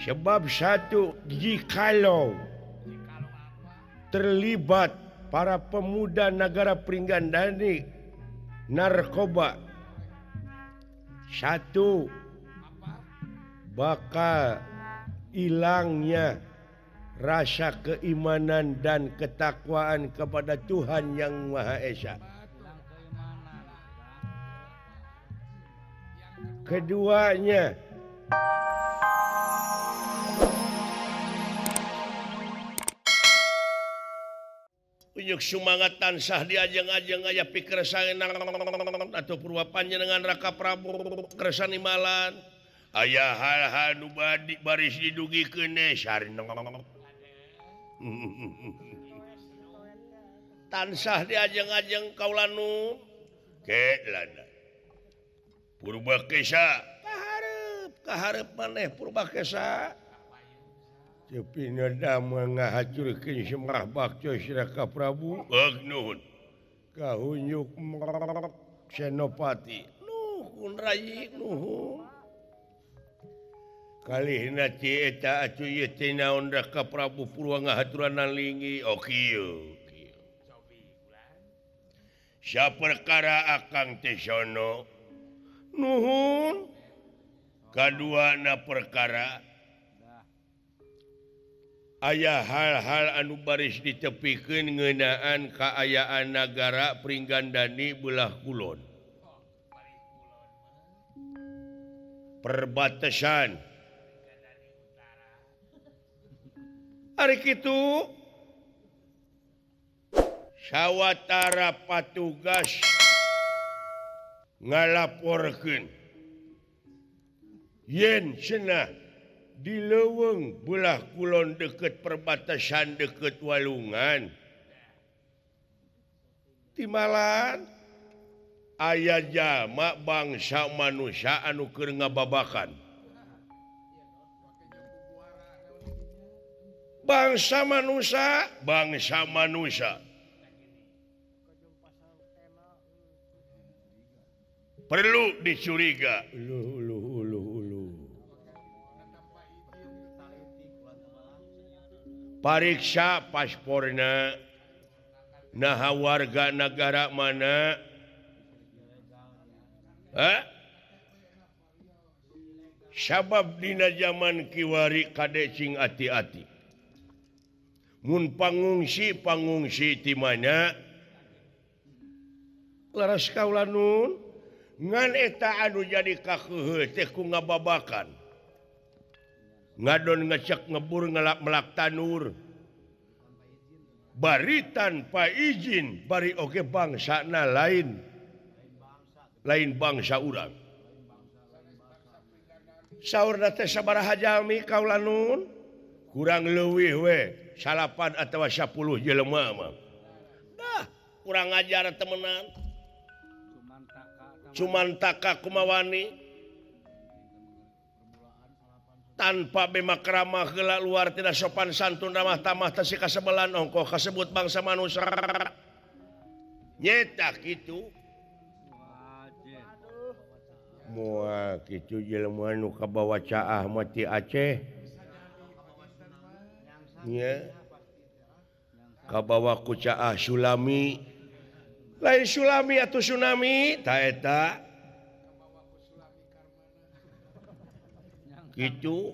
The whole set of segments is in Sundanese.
Sebab satu, jikalau terlibat para pemuda negara Pringgandani narkoba, satu bakal hilangnya rasa keimanan dan ketakwaan kepada Tuhan Yang Maha Esa. Keduanya, unjuk sumangat tansah diajeng-ajeng aya pikersana atau purwa panjenengan Raka Prabu kersani malan aya hal-hal nu badi baris didugikeun sareng tansah diajeng-ajeng kaula nu ke lana purba kesa kaharep kaharep maneh purba kesa. Tepi nada ngahacurkeun Semah Bakca Raka Prabu. Nuhun. Kahunyuk Senopati. Nuhun rai nuhun. Kalihna ti eta atuh ieu teh naon Raka Prabu Purwa ngahaturanan lingi. Oh kieu. Saperkara akang teh sono. Nuhun. Kaduana perkara aya hal-hal anu baris ditepikeun ngeunaan kaayaan nagara Pringgandani belah kulon. Perbatasan. Ari kitu sawatara patugas ngalaporkeun yen cenah di leuweung belah kulon deket perbatasan deket Walungan timalan aya jalma bangsa manusia anu keur ngababakan. Bangsa manusia, bangsa manusia perlu dicuriga. Uluh, uluh, uluh, uluh. Pariksa pasporna, naha warga negara mana? Hah? Sabab dina zaman kiwari kade sing ati-ati. Mun pangungsi pangungsi ti mana? Laras kaula nun ngan eta anu jadi kakeuheuh teh ku ngababakan. Ngadon ngecek ngebur ngelak melak tanur. Bari tanpa izin, bari oge bangsana lain. Lain bangsa urang. Saurna teh sabaraha jalmi kaula nun? Kurang leuwih we, 8 atawa 10 jelema mah. Dah, kurang ajar temenan. Cuman taka kumawani. Tanpa bema keramah geula luar tidak sopan santun ramah tamah teu kasebelan ongkoh kasebut bangsa manusia. Nyeta kitu. Moal kitu jelema nu kabawa caah mah ti Aceh. Nya. Kabawa ku caah Sulami. Lain Sulami atuh tsunami ta eta. Gitu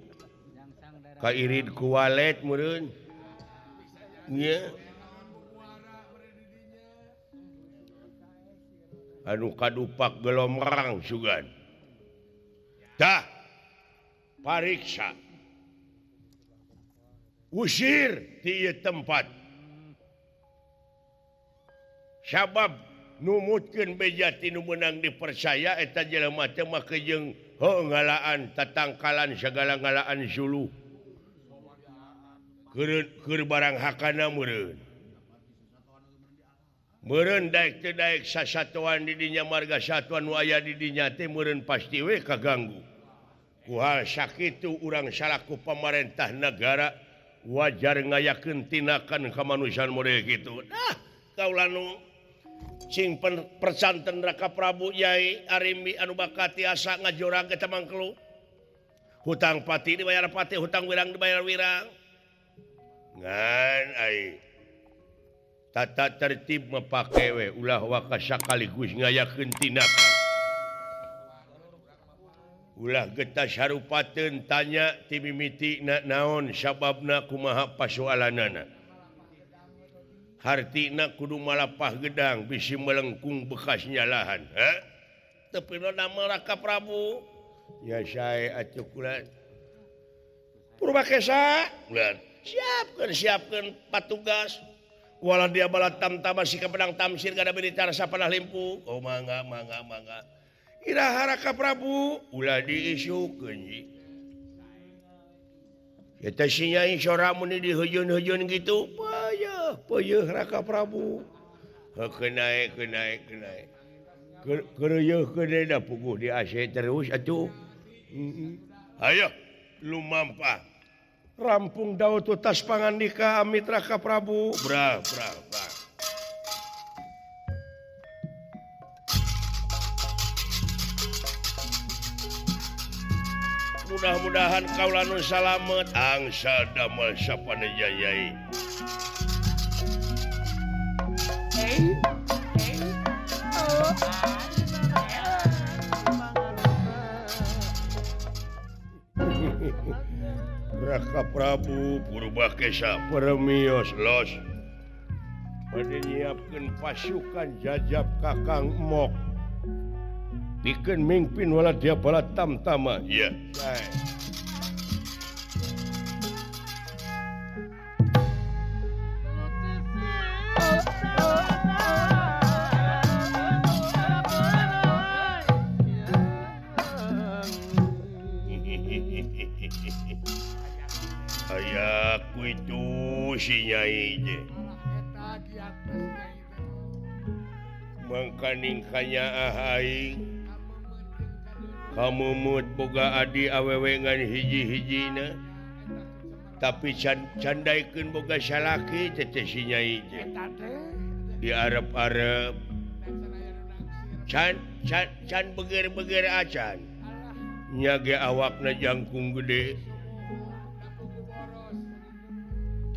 kairid ku walet meureun. Nya. Anu kadupak gelomrang sugan. Tah pariksa. Usir ti ieu tempat. Sabab numutkeun beja ti nu meunang dipercaya eta jelema teh make jeung heuh ngalaan tatangkalan sagala ngalaan suluh. Keur barang hakana meureun. Meureun daek teu daek sasatuan di dinya marga satuan nu aya di dinya teh meureun pasti we kaganggu. Ku hal sakitu urang salaku pamarentah nagara wajar ngayakeun tindakan kamanusiaan model kitu. Dah kaula nu sing percanten Raka Prabu Yai Arimbi anu bakati asa ngajorang eta mangkelu. Hutang pati dibayar pati, hutang wirang dibayar wirang. Ngan ai tata tertib mapake we ulah waka sakaligus ngayakeun tindakan. Ulah getas harupateun tanya ti mimitina naon sababna kumaha pasoalanana. Hartina kudu malapah gedang bisi melengkung bekas nyalahan. Ha? Teu pino damel Raka Prabu. Ya sae atuh kula. Purwakesa, ulah siapkeun patugas. Wala dia bala tamtama si pedang tamsir gada militer sapanah limpu. Oh mangga mangga mangga. Iraha Raka Prabu ulah diisukeun ji. Eta si Nyai sora mun dihujun-hujun gitu, payah, payah Raka Prabu. Heuh naek naek naek. Keureuyeun da puguh di AC terus atuh. Hayo lumampah. Rampung daud tas pangandika amit Raka Prabu. Brah brah brah. Mudah-mudahan kaula nu salamet angsa damel sapaneja Yai. Raka Prabu Purbakesa permios los. Bade nyiapkeun pasukan jajab Kakang Mok. Pikeun mingpin wala dia bala tamtama. Iya. Aya ku itu si Nyai teh. Mangkaning kanyaah aing. Kamumut boga adi awewe ngan hiji-hijina tapi candaikeun boga salaki teh si Nyai teh. Di arep-arep can can can beger-beger acan nya ge awakna jangkung gede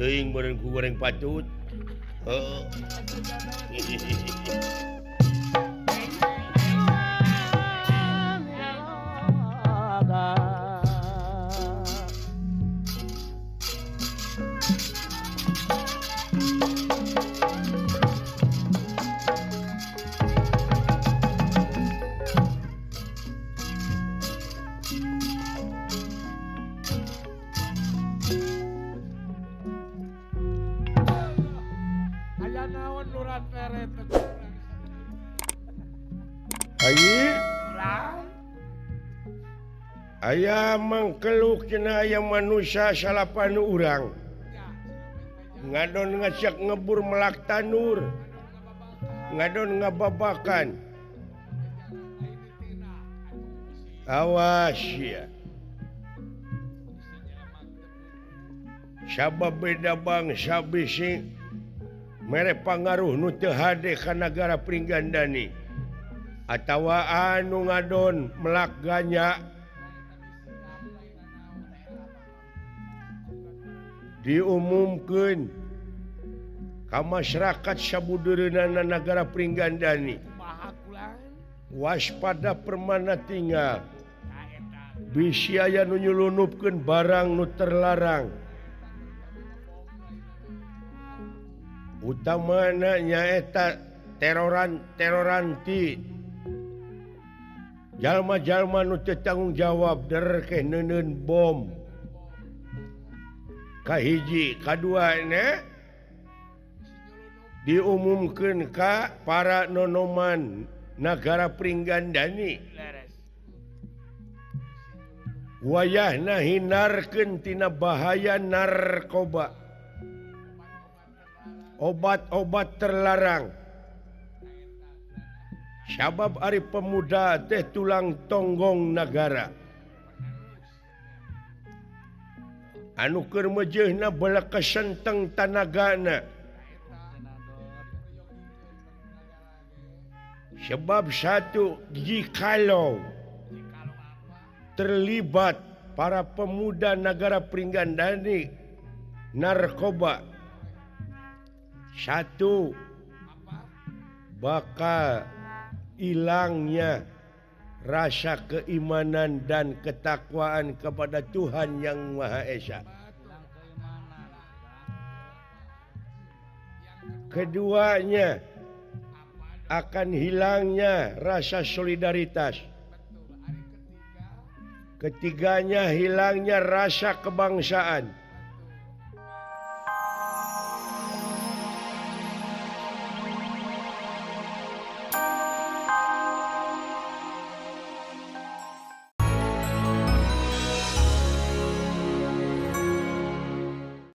teuing meureun ku goreng patut. Heeh. Aya mangkeluk cenah aya manusia salapan urang ngadon ngacak ngebur melak tanur ngadon ngababakan awas ya sabab beda bangsa bisi mere pangaruh nu teu hade ka nagara Pringgandani atawa anu ngadon melak ganya diumumkeun ka masyarakat sabudureunana nagara Pringgandani waspada permana tinggal bisi aya nu nyulunupkeun barang nu terlarang utamana nyaeta teroran ti jalma-jalma nu teu tanggung jawab derkeh neuneun bom kahiji kaduana diumumkeun ka para nonoman nagara Pringgandani wayahna hinarkeun tina bahaya narkoba obat-obat terlarang sabab ari pemuda teh tulang tonggong nagara anu keur meujeuhna belekesenteng tanagana sebab satu jikalau terlibat para pemuda negara Pringgandani narkoba. Satu, bakal hilangnya rasa keimanan dan ketakwaan kepada Tuhan Yang Maha Esa. Keduanya, akan hilangnya rasa solidaritas. Ketiganya, hilangnya rasa kebangsaan.